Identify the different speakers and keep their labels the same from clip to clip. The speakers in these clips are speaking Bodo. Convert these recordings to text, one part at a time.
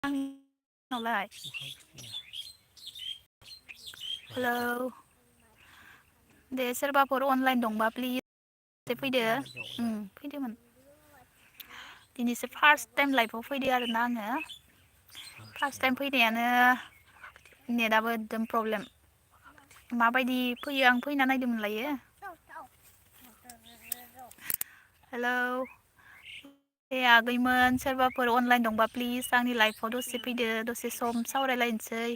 Speaker 1: आंनावलाय हेलौ दे सोरबाफोर अनलाइन दंबा प्लिज फैदो फैदोंमोन दिनैसो फार्स्ट टाइम लाइफआव फैदो आरोना आङो फार्स्ट टाइम फैनायानो नेटआबो एकदम प्रब्लेम माबायदि फैयो आं फैना नायदोंमोन लायो हेलौ ए आगैमोन सोरबाफोर अनलाइन दंबा प्लिज आंनि लाइफआव दसे फैदो दसे सम सावरायलायनोसै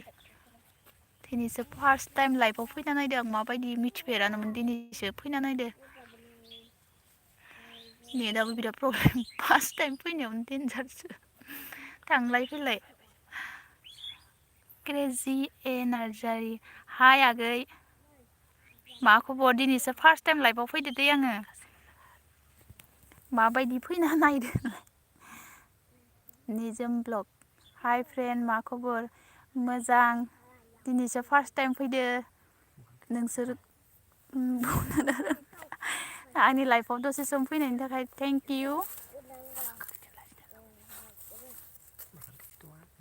Speaker 1: दिनैसो फार्स्ट टाइम लाइफआव फैना नायदो आं माबायदि मिथिफेरानोमोन दिनैसो फैना नायदो नेटआबो बिराद प्रब्लेम फार्स्ट टाइम फैनायावनो डेन्जारसो थांलाय फैलाय क्रेजि ए नार्जारि हाय आगै मा खबर दिनैसो फार्स्ट टाइम लाइफआव फैदो दै आङो माबायदि फैना नायदो निजोम ब्लग हाय फ्रेन्ड मा खबर मोजां दिनैसो फार्स्ट टाइम फैदो नोंसोर आंनि लाइफआव दसे सम फैनायनि थाखाय थेंक इउ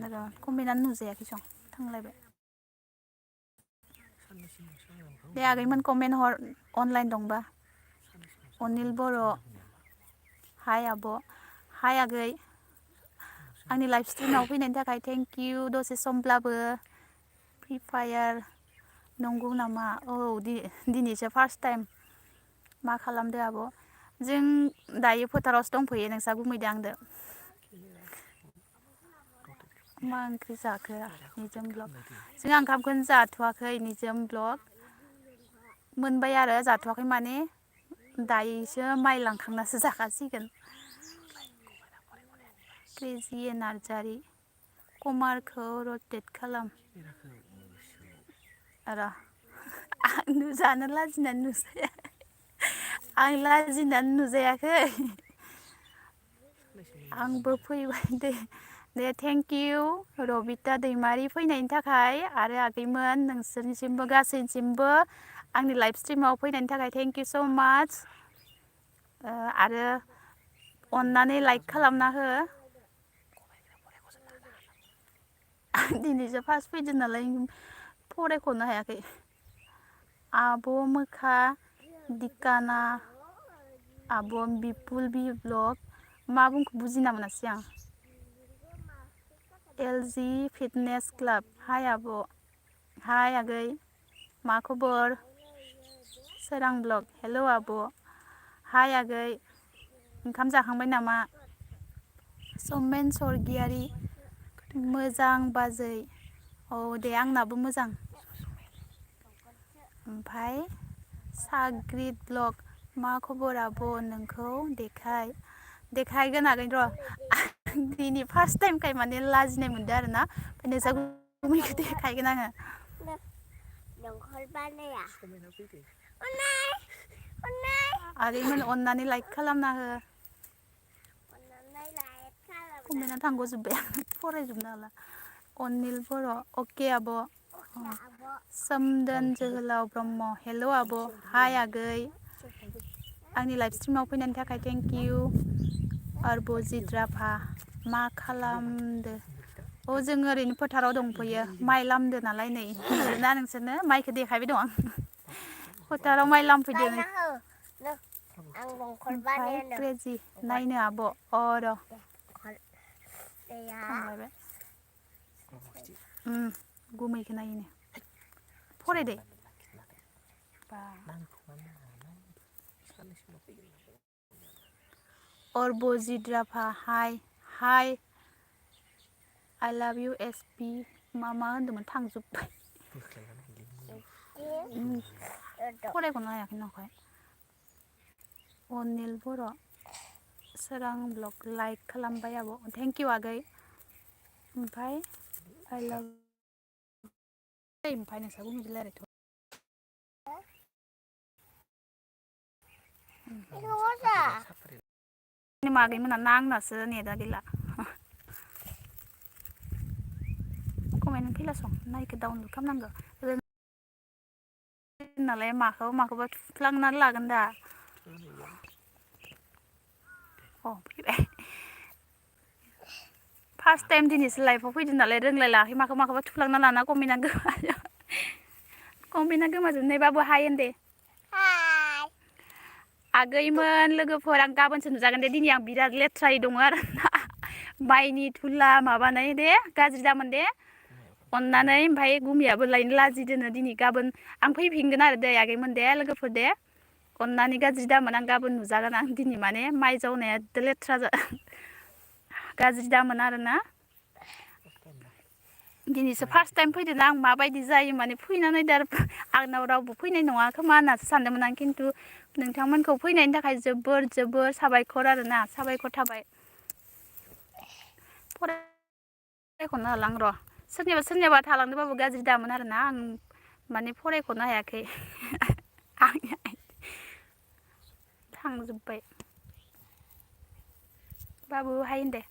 Speaker 1: र' कमेन्टआनो नुजायाखै सं थांलायबाय दे आगैमोन कमेन्ट हर अनलाइन दंबा अनिल बर' हाय आब' हाय आगै आंनि लाइफ स्ट्रिमाव फैनायनि थाखाय थेंक इउ दसे समब्लाबो फ्रि फायार नंगौ नामा औ दिनैसो फार्स्ट टाइम मा खालामदो आब' जों दायो फोथारावसो दंफैयो नोंसा गुमैदों आंदो मा ओंख्रि जाखो निजोम ब्लग जोंहा ओंखामखौनो जाथ'वाखै निजोम ब्लग मोनबाय आरो जाथ'वाखै माने दायोसो माइ लांखांनासो जाखासिगोन क्रेजि नार्जारि कमारखौ रटेट खालाम र' आं नुजानो लाजिनानै नुजाया आं लाजिनानै नुजायाखै आंबो फैबाय दे दे थेंक इउ रबिता दैमारि फैनायनि थाखाय आरो आगैमोन नोंसोरनिसिमबो गासैनिसिमबो आंनि लाइफ स्ट्रिमाव फैनायनि थाखाय थेंक इउ स' माच आरो अननानै लाइक खालामना हो आं दिनैसो फार्स्ट फैदों नालाय फरायख'नो हायाखै आब' मोखा दिकाना आब' बिपुल बि ब्लग मा बुंखो बुजिना मोनासै आं एल जि फिटनेस क्लाब हाय आब' हाय आगै मा खबर सोरां ब्लग हेल' आब' हाय आगै ओंखाम जाखांबाय नामा समेन सरगियारि मोजां बाजै औ दे आंनाबो मोजां ओमफाय साग्रिद ब्लग मा खबर आब' नोंखौ देखायगोन आगै र' दिनै फार्स्ट टाइमखाय माने लाजिनाय मोनदों आरोना ओमफ्राय नोंसा गुमैखौ देखायगोन आङो आगैमोन अननानै लाइक खालामना हो कमेन्टआ थांग'जोब्बाय आं फरायजोबनो हाला अनिल बर' अके आब' सोमदोन जोहोलाव ब्रह्म हेल' आब' हाय आगै आंनि लाइफ स्ट्रिमाव फैनायनि थाखाय थेंक इउ अर्बजित राभा मा खालामदो औ जों ओरैनो फोथाराव दंफैयो माइ लामदो नालाय नै नुहुरोना नोंसोरनो माइखौ देखायबाय दं आं फोथाराव माइ लामफैदों ओमफ्राय क्रेजि नायनो आब' अ र' थांलायबाय गुमैखौ नायनो फरायदो अर्बजित राभा हाय आइ लाभ इउ एस पि मा होन्दोंमोन थांजोब्बाय फरायखौनो हायाखै नंखाय अनिल बर' सोरां ब्लग लाइक खालामबाय आब' थेंक इउ आगै ओमफ्राय आइ लाभ ओमफ्राय नोंसा बुंदो रायलायथ' मागैमोना नांनासो नेटा गैला कमेन्ट फैलासं नायिखौ डाउनलड खालामनांगौ नालाय माखौबा थुफ्लांनानै लागोन दा अ फैबाय फार्स्ट टाइम दिनैसो लाइफआव फैदों नालाय रोंलायलाङाखै माखौबा थुफ्लांना लाना कमेन्टआ गोमाजोबनायबाबो हाय होनदे आगैमोन लोगोफोर आं गाबोनसो नुजागोन दे दिनै आं बिराद लेथ्रायै दङ आरो ना माइनि थुला माबानाय दे गाज्रि दामोन दे अननानै ओमफ्राय गुमियाबो लायनो लाजिदोनो दिनै गाबोन आं फैफिनगोन आरो दे आगैमोन दे लोगोफोर दे अननानै गाज्रि दामोन आं गाबोन नुजागोन आं दिनै माने माइ जावनाया लेथ्रा गाज्रि दामोन आरोना दिनैसो फार्स्ट टाइम फैदों आं माबायदि जायो माने फैनानै दा आंनाव रावबो फैनाय नङा खोमा होननासो सानदोंमोन आं खिन्थु नोंथांमोनखौ फैनायनि थाखाय जोबोर साबायखर आरोना साबायखर थाबाय फरायख'नो हाला आं र' सोरनियाबा थालांदोंबाबो गाज्रि दामोन आरोना आं माने फरायख'नो हायाखै आंनिया थांजोब्बाय बाबु हाय होनदे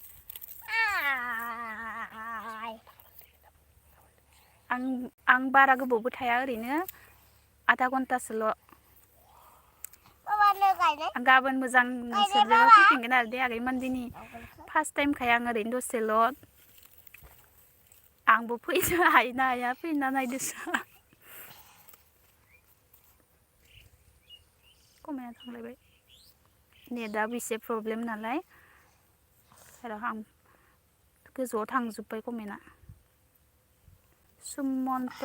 Speaker 1: आं बारा गोबावबो थाया ओरैनो आधा घन्टासोल' आं गाबोन मोजां नोंसोरजों फैफिनगोन आरो दे आगैमोन दिनै फार्स्ट टाइमखाय आं ओरैनो दसेल' आंबो फैनो हायोना हाया फैना नायदोसो कमेन्टआ थांलायबाय नेटआबो एसे प्रब्लेम नालाय र' आं गोजौआव थांजोब्बाय कमेन्टआ सुमन्त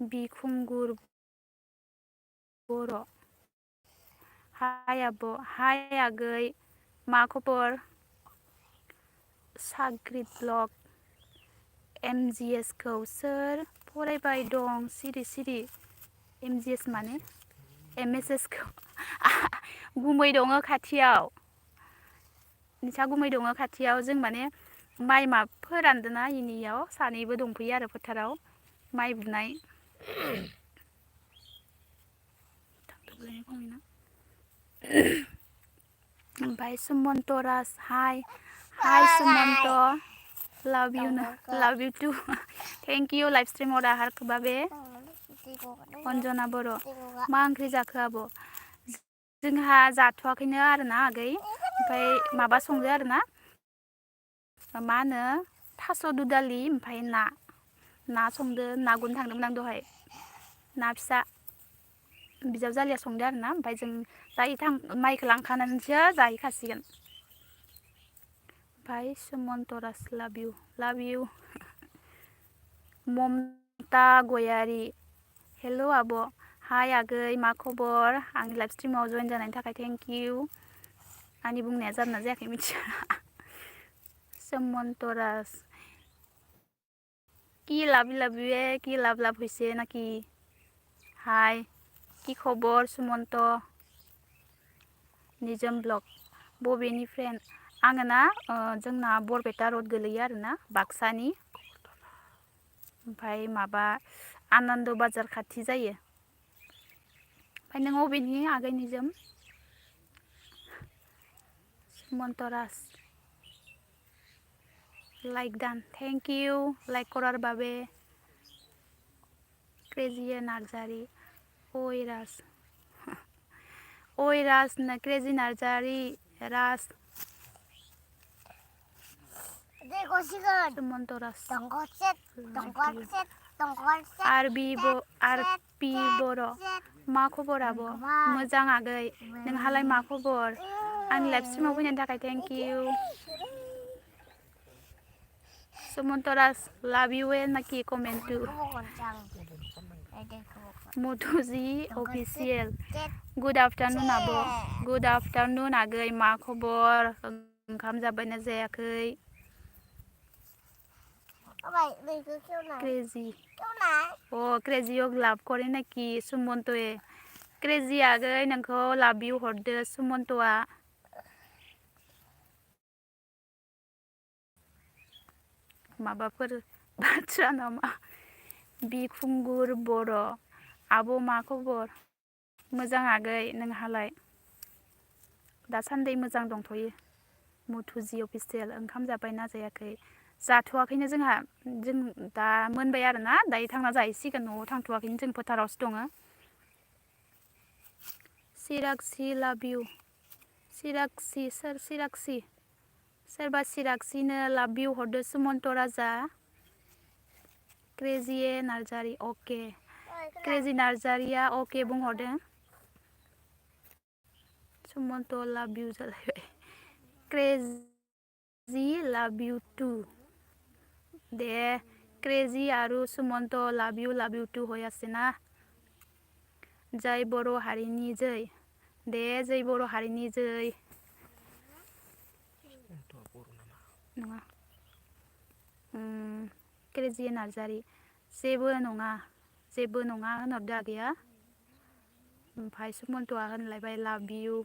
Speaker 1: बिखुंगुर बर' हाय आब' हाय आगै मा खबर साग्रिद ब्लग MGS खौ सोर फरायबाय दं सिरि MGS माने MSS खौ गुमै दङ खाथियाव नोंसा गुमै दङ खाथियाव जों माने माइ मा फोरानदोंना इनियाव सानैबो दंफैयो आरो फोथाराव माइ बुनाय ओमफ्राय सुमन्त राज hi Sumanta love you too thank you live स्ट्रिमाव दाहार खोबाबे अन्जना बर' मा ओंख्रि जाखो आब' जोंहा जाथ'वाखैनो आरोना आगै ओमफ्राय माबा संदो आरोना मा होनो थास' दुदालि ओमफ्राय ना संदो ना गुरनो थांदोंमोन आं दहाय ना फिसा बिजावजालिया संदो आरोना ओमफ्राय जों माइखौ लांखानानैसो जाहैखासिगोन ओमफ्राय सुमन्त राज लाभ इउ ममता गयारि हेल' आब' हाय आगै मा खबर आंनि लाइभ स्ट्रिमाव जइन जानायनि थाखाय थेंक इउ आंनि बुंनाया जादोंना जायाखै मिथिया सुमन्त राज কি লাভে কি লাভ হৈছে নাকি হাই কি খবৰ সুমন্ত निजोम ब्लग बबेनि फ्रेन्ड आङो ना जोंना बरपेटा रड गोलैयो आरोना बाक्सानि ओमफ्राय माबा आनन्द बाजार खाथि जायो ओमफ्राय नों बबेनि आगै निजोम Sumanta Raj like done thank you like करार বাবে क्रेजिया नार्जारी ओइ राज ना क्रेजी नार्जारी राज सुमन्त राज आरपि बर' मा खबर आब' मोजां आगै नोंहालाय मा खबर आंनि लाइभ स्ट्रिमाव फैनायनि थाखाय thank you Sumant Raj love you नाकि comment to Madhuji official good afternoon आब' गुड आफ्टारनुन आगै मा खबर ओंखाम जाबायना जायाखै क्रेजियाव लाभ करे नाकि सुमन्तए क्रेजि आगै नोंखौ लाभ इउ हरदो सुमन्तआ माबाफोर बाथ्रा नामा बिखुंगुर बर' आब' मा खबर मोजां आगै नोंहालाय दासान्दि मोजां दंथ'यो मुथुजि अफिसियेल ओंखाम जाबायना जायाखै जाथ'वाखैनो जोंहा जों दा मोनबाय आरोना दायो थांना जाहैसिगोन न'आव थांथ'वाखैनो जों फोथारावसो दङ सिराक्सि लाभ इउ सिराक्सि सोर सोरबा सिरागसिनो लाभ इउ हरदो सुमन्त राजा क्रेजि नार्जारि अके क्रेजि नार्जारिया अके बुंहरदों सुमन्त लाभ इउ जालायबाय क्रेजि लाभ इउ टु दे क्रेजि आरो सुमन्त लाभ इउ टु হৈ আছে ना जय बर' हारिनि जय दे जय बर' हारिनि जय नङा क्रेजि नार्जारि जेबो नङा होनहरदो आगैया ओमफ्राय सुमन्तआ होनलायबाय लाभ इउ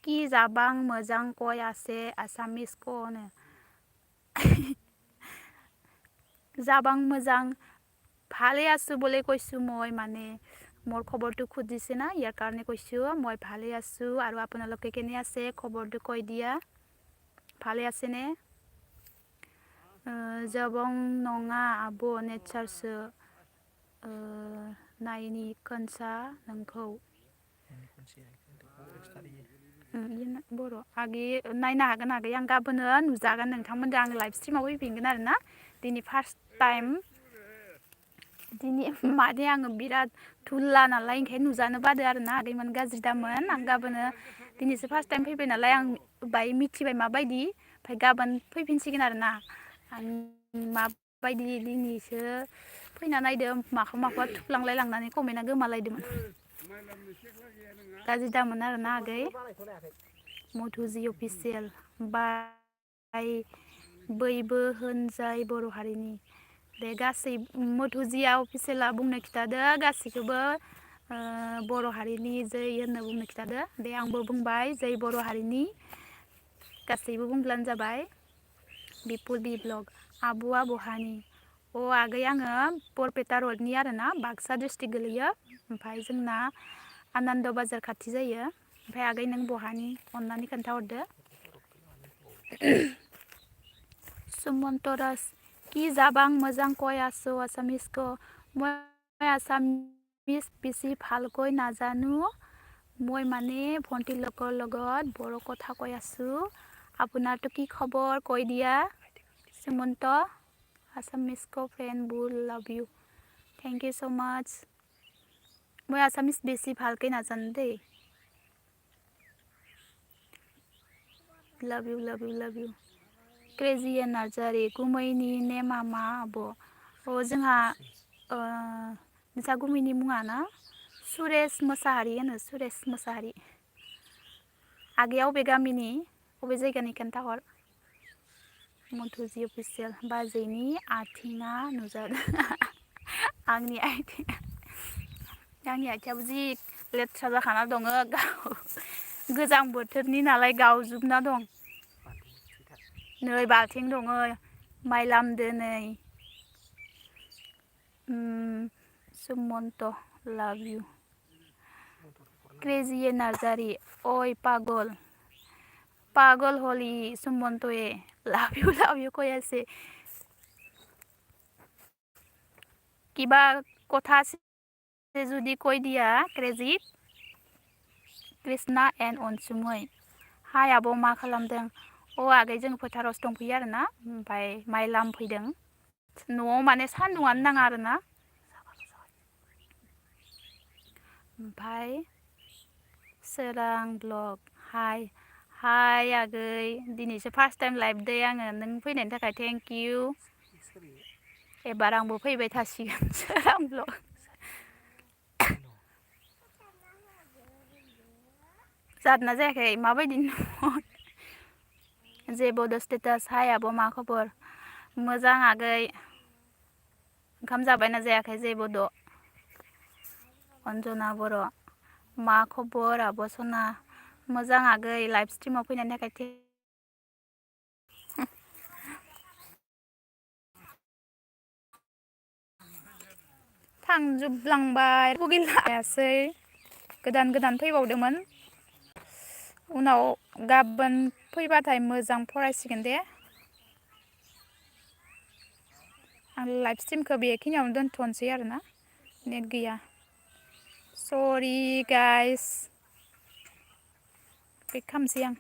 Speaker 1: कि जाबां मोजां कय आसे आसामिस क होनो যাবাং মজাং ভালে আছো বলে কৈছো মই মানে মোৰ খবৰটো খুজিছে না ইয়াৰ কাৰণে কৈছো মই ভালে আছো আৰু আপোনালোকে কেনে আছে খবৰটো কৈ দিয়া ভালে আছে নে যাবাং নङा আব नेचारसो नायनि खोनसा नोंखौ बर' आगै नायनो हागोन आगै आं गाबोनो नुजागोन नोंथांमोनजों आं लाइभ स्ट्रिमाव फैफिनगोन आरो ना दिनै फार्स्ट टाइम दिनै माने आङो बिराद धुल्ला नालाय ओंखायनो नुजानो बादो आरो ना आगैमोन गाज्रि दामोन आं गाबोनो दिनैसो फार्स्ट टाइम फैबाय नालाय आं बाय मिथिबाय माबायदि ओमफ्राय गाबोन फैफिनसिगोन आरो ना आं माबायदि दिनैसो फैना नायदो माखौबा थुफ्लांलाय लांनानै कमेन्टआ गोमालायदोंमोन गाज्रि दामोन आरो ना आगै मधुजि अफिसियेल बाय बैबो होनजाय बर' हारिनि दे गासै मधुजिया अफिसियेला बुंनो खिथादो गासैखौबो बर' हारिनि जै होननो बुंनो खिथादो दे आंबो बुंबाय जै बर' हारिनि गासैबो बुंब्लानो जाबाय बिपुल बि ब्लग आब'आ बहानि अ आगै आङो बरपेटा रडनि आरो ना बाक्सा डिस्ट्रिक्ट गोलैयो ओमफ्राय जोंना आनन्द बाजार खाथि जायो ओमफ्राय आगै नों बहानि अननानै खोन्थाहरदो सुमन्त राज কি যাবাং मोजां কয় আছো আছামিজক মই আছামিজ বেছি ভালকৈ নাজানো মই মানে ভণ্টিৰ লগত বৰ কথা কৈ আছো আপোনাৰটো কি খবৰ কৈ দিয়া সুমন্ত আছামিজক ফ্ৰেণ্ড বুল love you thank you so' much মই আছামিজ বেছি ভালকৈ নাজানো দেই लाभ इउ क्रेजि नार्जारि गुमैनि नेमा मा आब' जोंहा नोंसा गुमैनि मुङा ना सुरेश मोसाहारि होनो सुरेश मोसाहारि आगैया अबे गामिनि अबे जायगानि खोन्थाहर मधुजि अफिसियेल बाजैनि आथिङा नुजादों आंनि आथिङाबो जि लेथ्रा जाखाना दङ गोजां बोथोरनि नालाय गावजोबना दं नै बाल्थिं दङ माइ लामदो नै Sumant love U crazy Narzary ओइ पागल हली सुमन्तए लाभ इउ কৈ আছে কিবা কথা আছে যদি কৈ দিয়া क्रेजि कृष्णा एन्ड अनसुमै हाय आब' मा खालामदों आगै जों फोथारावसो दंफैयो आरो ना ओमफ्राय माइ लामफैदों न'आव माने सान्दुङानो नाङा आरो ना ओमफ्राय सोरां ब्लग हाय आगै दिनैसो फार्स्ट टाइम लाइभ दे आङो नों फैनायनि थाखाय थेंक इउ एबार आंबो फैबाय थासिगोन सोरां ब्लग जादोंना जायाखै माबायदि जेबो स्टेटास हाय आब' मा खबर मोजां आगै ओंखाम जाबायना जायाखै जेबो अन्जना बर' मा खबर आब' सना मोजां आगै लाइभ स्ट्रिमाव फैनायनि थाखाय थांजोबलांबाय गैलायासै गोदान फैबावदोंमोन उनाव गाबोन फैबाथाय मोजां फरायसिगोन दे आं लाइभ स्ट्रिमखौ बेखिनियावनो दोनथ'नोसै आरो ना नेट गैया सरि गाइस बेक खालामसै आं